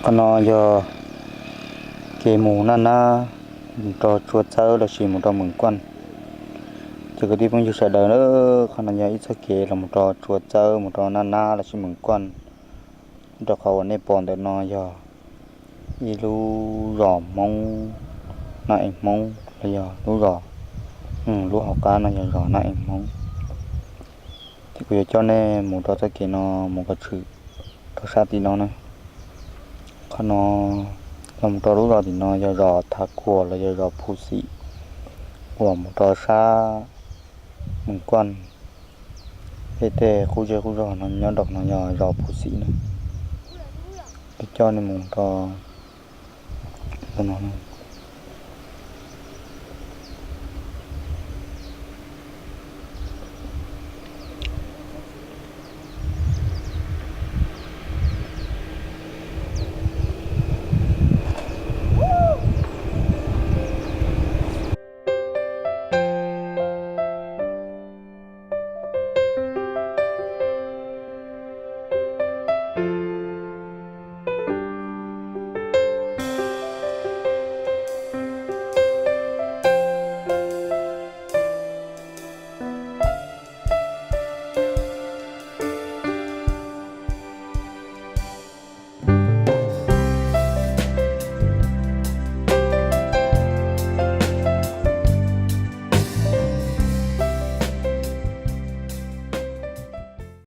Qhov no yog kev mus Naj Nab, mus rau Tsua Txawb lossis mus rau Meem Kuaj. Ces kwv tij phooj ywg sawv daws, qhov no yog ib txoj kev los mus rau Tsua Txawb mus rau Naj Nab lossis Meem Kuaj. Rau qhov uas nej pom ntawm no yog ib lub zos Hmoob, Naj Ees Hmoob los yog lub zos, lub hauv qab no yog zos Naj Ees Hmoob. Ces kuv yuav coj nej mus rau txoj kev no mus kom tshwm rau sab tim no na. Qhov no los mus rau lub zos tim no yog zos Thav Kuam los yog zos Phu Xim, uas mus rau sab Meem Kuaj. Peb tej qub zej qub zog no nyob rau no yog zos Phu Xim na. Kuv coj nej mus rau no.